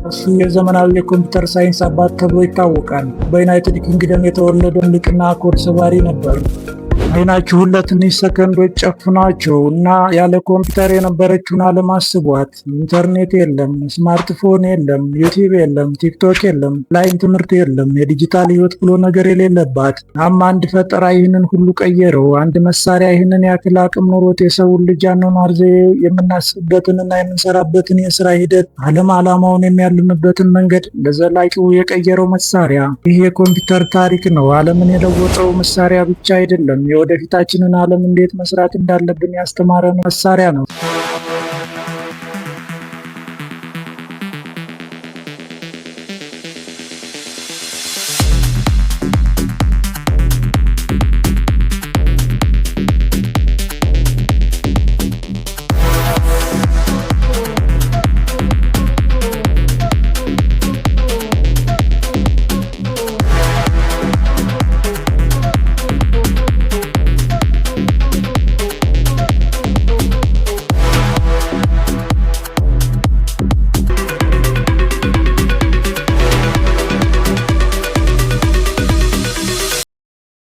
እሱ የዘመናዊ የኮምፒውተር ሳይንስ አባት ተብሎ ይታወቃል። በዩናይትድ ኪንግደም የተወለደ ሊቅና ኮድ ሰባሪ ነበር። አይናችሁን ለትንሽ ሰከንዶች ጨፍናችሁ እና ያለ ኮምፒውተር የነበረችውን ዓለም አስቧት። ኢንተርኔት የለም፣ ስማርትፎን የለም፣ ዩቲዩብ የለም፣ ቲክቶክ የለም፣ ኦንላይን ትምህርት የለም፣ የዲጂታል ህይወት ብሎ ነገር የሌለባት። እናም አንድ ፈጠራ ይህንን ሁሉ ቀየረው። አንድ መሳሪያ ይህንን ያክል አቅም ኖሮት የሰውን ልጅ አኗኗር ዘዬ፣ የምናስብበትንና የምንሰራበትን የስራ ሂደት፣ ዓለም ዓላማውን የሚያልምበትን መንገድ ለዘላቂው የቀየረው መሳሪያ። ይህ የኮምፒውተር ታሪክ ነው። ዓለምን የለወጠው መሳሪያ ብቻ አይደለም፣ የወደፊታችንን ዓለም እንዴት መስራት እንዳለብን ያስተማረን መሳሪያ ነው።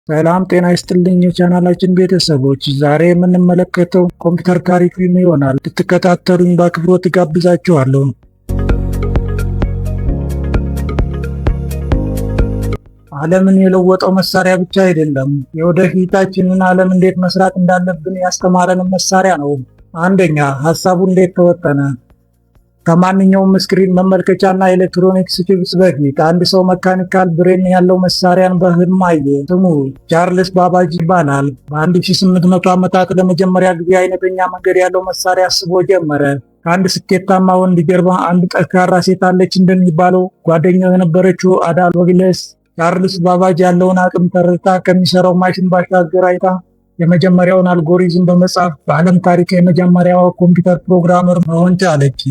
ሰላም ጤና ይስጥልኝ የቻናላችን ቤተሰቦች፣ ዛሬ የምንመለከተው ኮምፒውተር ታሪክ ይሆናል። እንድትከታተሉኝ በአክብሮት እጋብዛችኋለሁ። ዓለምን የለወጠው መሳሪያ ብቻ አይደለም፣ የወደፊታችንን ዓለም እንዴት መስራት እንዳለብን ያስተማረንም መሳሪያ ነው። አንደኛ፣ ሀሳቡ እንዴት ተወጠነ? ከማንኛውም screen መመልከቻና ኤሌክትሮኒክስ ቺፕስ በፊት አንድ ሰው mechanical brain ያለው መሳሪያን በህልም አየ። ስሙ ቻርልስ ባባጅ ይባላል። በ1800 ዓመታት ለመጀመሪያ ጊዜ አይነተኛ መንገድ ያለው መሳሪያ አስቦ ጀመረ። ከአንድ ስኬታማ ወንድ ጀርባ አንድ ጠንካራ ሴት አለች እንደሚባለው፣ ጓደኛው የነበረችው አዳ ሎቭሌስ ቻርልስ ባባጅ ያለውን አቅም ተረድታ ከሚሰራው ማሽን ባሻገር አይታ የመጀመሪያውን አልጎሪዝም በመጻፍ በዓለም ታሪክ የመጀመሪያዋ ኮምፒውተር programmer መሆን ቻለች።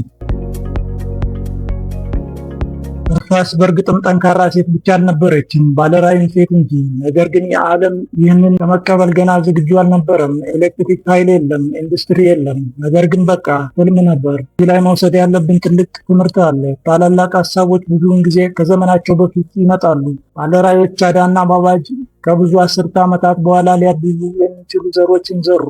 እርሷስ በእርግጥም ጠንካራ ሴት ብቻ አልነበረችም፣ ባለራዕይም ሴት እንጂ። ነገር ግን የዓለም ይህንን ለመቀበል ገና ዝግጁ አልነበረም። ኤሌክትሪክ ኃይል የለም፣ ኢንዱስትሪ የለም። ነገር ግን በቃ ህልም ነበር። እዚህ ላይ መውሰድ ያለብን ትልቅ ትምህርት አለ። ታላላቅ ሀሳቦች ብዙውን ጊዜ ከዘመናቸው በፊት ይመጣሉ። ባለራዕዮች አዳና ባባጅ ከብዙ አስርተ ዓመታት በኋላ ሊያብቡ የሚችሉ ዘሮችን ዘሩ።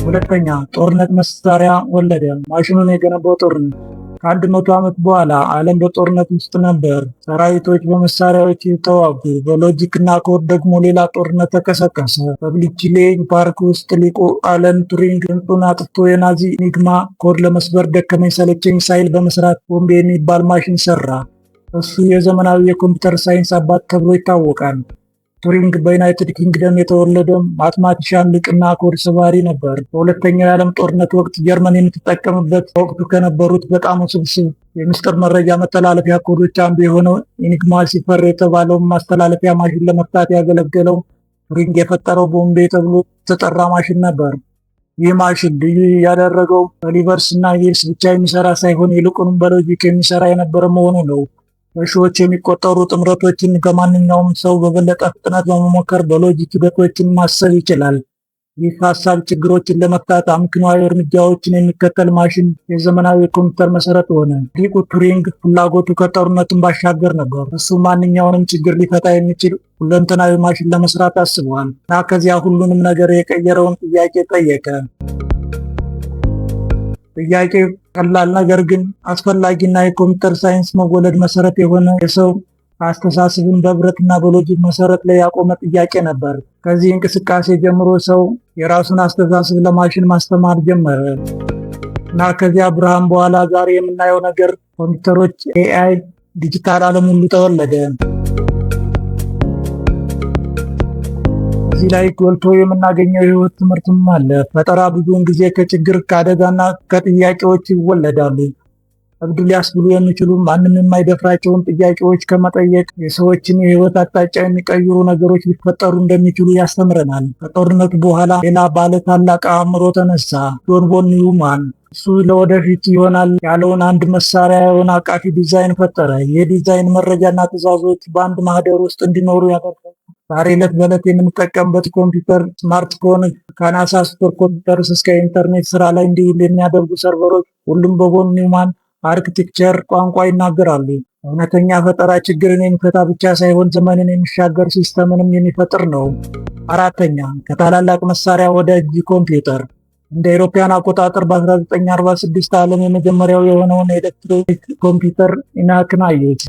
ሁለተኛ፣ ጦርነት መሳሪያ ወለደ። ማሽኑን የገነባው ጦርነት። ከ100 ዓመት በኋላ ዓለም በጦርነት ውስጥ ነበር። ሰራዊቶች በመሳሪያዎች ተዋጉ። በ logic እና ኮድ ደግሞ ሌላ ጦርነት ተቀሰቀሰ። በብሊችሌ ፓርክ ውስጥ ሊቁ አለን ቱሪንግ ድምፁን አጥፍቶ የናዚ ኢኒግማ ኮድ ለመስበር ደከመኝ ሰለቸኝ ሳይል በመስራት ቦምብ የሚባል ማሽን ሰራ። እሱ የዘመናዊ የኮምፒውተር ሳይንስ አባት ተብሎ ይታወቃል። ቱሪንግ በዩናይትድ ኪንግደም የተወለደ mathematician፣ ሊቅና ኮድ ሰባሪ ነበር። በሁለተኛው የዓለም ጦርነት ወቅት ጀርመን የምትጠቀምበት በወቅቱ ከነበሩት በጣም ውስብስብ የምስጢር መረጃ መተላለፊያ ኮዶች አንዱ የሆነው ኢኒግማ cipher የተባለውን ማስተላለፊያ ማሽን ለመፍታት ያገለገለው ቱሪንግ የፈጠረው ቦምቤ ተብሎ የተጠራ ማሽን ነበር። ይህ ማሽን ልዩ ያደረገው በ levers እና gears ብቻ የሚሰራ ሳይሆን ይልቁንም በ logic የሚሰራ የነበረ መሆኑ ነው። በሺዎች የሚቆጠሩ ጥምረቶችን ከማንኛውም ሰው በበለጠ ፍጥነት በመሞከር በ logic ሂደቶችን ማሰብ ይችላል። ይህ ሀሳብ ችግሮችን ለመፍታት አመክንዮአዊ እርምጃዎችን የሚከተል ማሽን የዘመናዊ የኮምፒውተር መሰረት ሆነ። ሊቁ ቱሪንግ ፍላጎቱ ከጦርነቱን ባሻገር ነበር። እሱ ማንኛውንም ችግር ሊፈታ የሚችል ሁለንተናዊ ማሽን ለመስራት አስቧል እና ከዚያ ሁሉንም ነገር የቀየረውን ጥያቄ ጠየቀ። ጥያቄ ቀላል ነገር ግን አስፈላጊና የኮምፒውተር ሳይንስ መወለድ መሰረት የሆነ፣ የሰው አስተሳሰብን በብረትና በ logic መሰረት ላይ ያቆመ ጥያቄ ነበር። ከዚህ እንቅስቃሴ ጀምሮ ሰው የራሱን አስተሳሰብ ለማሽን ማስተማር ጀመረ እና ከዚያ ብርሃን በኋላ ዛሬ የምናየው ነገር ኮምፒውተሮች፣ AI፣ ዲጂታል ዓለም ሁሉ ተወለደ። እዚህ ላይ ጎልቶ የምናገኘው የህይወት ትምህርትም አለ። ፈጠራ ብዙውን ጊዜ ከችግር፣ ከአደጋና ከጥያቄዎች ይወለዳሉ። እብድ ሊያስብሉ የሚችሉ፣ ማንም የማይደፍራቸውን ጥያቄዎች ከመጠየቅ የሰዎችን የህይወት አቅጣጫ የሚቀይሩ ነገሮች ሊፈጠሩ እንደሚችሉ ያስተምረናል። ከጦርነቱ በኋላ ሌላ ባለ ታላቅ አእምሮ ተነሳ፣ ጆን ቮን ኒውማን። እሱ ለወደፊት ይሆናል ያለውን አንድ መሳሪያ የሆነ አቃፊ ዲዛይን ፈጠረ። ይህ ዲዛይን መረጃና ትዕዛዞች በአንድ ማህደር ውስጥ እንዲኖሩ ያደርጋል። ዛሬ ዕለት በዕለት የምንጠቀምበት ኮምፒውተር፣ ስማርትፎን፣ ከናሳ super computers እስከ ኢንተርኔት ስራ ላይ እንዲውል የሚያደርጉ ሰርቨሮች፣ ሁሉም በቮን ኒውማን architecture ቋንቋ ይናገራሉ። እውነተኛ ፈጠራ ችግርን የሚፈታ ብቻ ሳይሆን ዘመንን የሚሻገር system ንም የሚፈጥር ነው። አራተኛ፣ ከታላላቅ መሳሪያ ወደ እጅ ኮምፒውተር። እንደ አውሮፓውያን አቆጣጠር በ1946 ዓለም የመጀመሪያው የሆነውን ኤሌክትሮኒክ ኮምፒውተር ኢኒያክን አየች።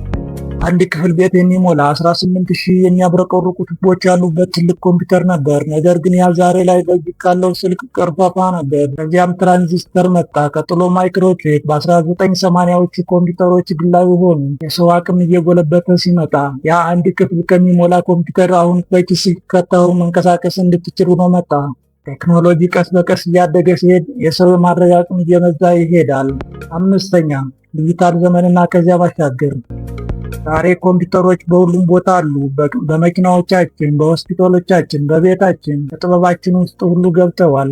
አንድ ክፍል ቤት የሚሞላ፣ 18 ሺህ የሚያብረቀርቁ ቱቦዎች ያሉበት ትልቅ ኮምፒውተር ነበር። ነገር ግን ያ ዛሬ ላይ በእጅ ካለው ስልክ ቀርፋፋ ነበር። ከዚያም ትራንዚስተር መጣ። ቀጥሎ microchip። በ1980ዎቹ ኮምፒውተሮች ግላዊ ሆኑ። የሰው አቅም እየጎለበተ ሲመጣ ያ አንድ ክፍል ከሚሞላ ኮምፒውተር አሁን በኪስ ከተው መንቀሳቀስ እንድትችል ሆኖ መጣ። ቴክኖሎጂ ቀስ በቀስ እያደገ ሲሄድ የሰው የማድረግ አቅም እየበዛ ይሄዳል። አምስተኛ፣ ዲጂታል ዘመንና ከዚያ ባሻገር። ዛሬ ኮምፒውተሮች በሁሉም ቦታ አሉ። በመኪናዎቻችን፣ በሆስፒታሎቻችን፣ በቤታችን፣ በጥበባችን ውስጥ ሁሉ ገብተዋል።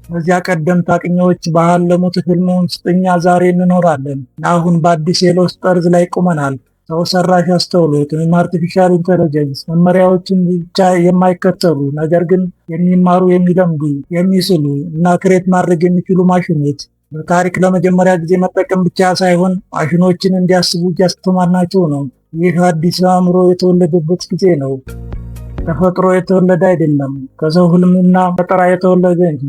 እነዚያ ቀደምት አቅኚዎች ባለሙት ህልም ውስጥ እኛ ዛሬ እንኖራለን። አሁን በአዲስ የለውጥ ጠርዝ ላይ ቆመናል። ሰው ሰራሽ አስተውሎት ወይም artificial intelligence፣ መመሪያዎችን ብቻ የማይከተሉ ነገር ግን የሚማሩ፣ የሚለምዱ፣ የሚስሉ እና create ማድረግ የሚችሉ ማሽኖች። በታሪክ ለመጀመሪያ ጊዜ መጠቀም ብቻ ሳይሆን ማሽኖችን እንዲያስቡ እያስተማርናቸው ነው። ይህ አዲስ አእምሮ የተወለደበት ጊዜ ነው። ተፈጥሮ የተወለደ አይደለም፣ ከሰው ህልምና ፈጠራ የተወለደ እንጂ።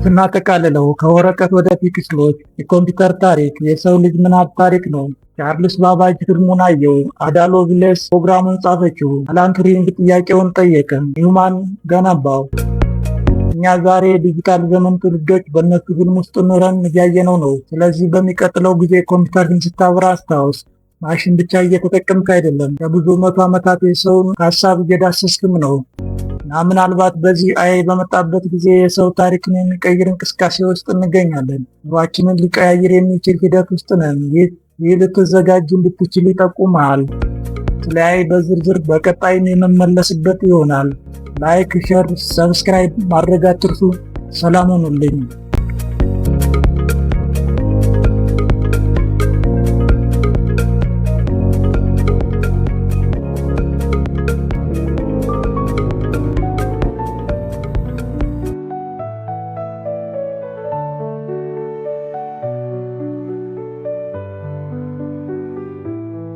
ስናጠቃልለው፣ ከወረቀት ወደ pixel ኦች የኮምፒውተር ታሪክ የሰው ልጅ ምናብ ታሪክ ነው። ቻርልስ ባባጅ ህልሙን አየው። አዳ ሎቭሌስ ፕሮግራሙን ጻፈችው። አላን ቱሪንግ ጥያቄውን ጠየቀ። ኒውማን ገነባው። እኛ ዛሬ የዲጂታል ዘመን ትውልዶች በእነሱ ህልም ውስጥ ኖረን እያየነው ነው። ስለዚህ በሚቀጥለው ጊዜ ኮምፒውተርን ስታበራ አስታውስ። ማሽን ብቻ እየተጠቀምክ አይደለም፣ ከብዙ መቶ ዓመታት የሰውን ሀሳብ እየዳሰስክም ነው። እና ምናልባት በዚህ AI በመጣበት ጊዜ የሰው ታሪክን የሚቀይር እንቅስቃሴ ውስጥ እንገኛለን። ኑሯችንን ሊቀያይር የሚችል ሂደት ውስጥ ነን። ይህ ልትዘጋጅ እንድትችል ይጠቁመሃል። ስለ AI በዝርዝር በቀጣይም የምመለስበት ይሆናል። Like፣ share፣ subscribe ማድረግ አትርሱ። ሰላም ሁኑልኝ።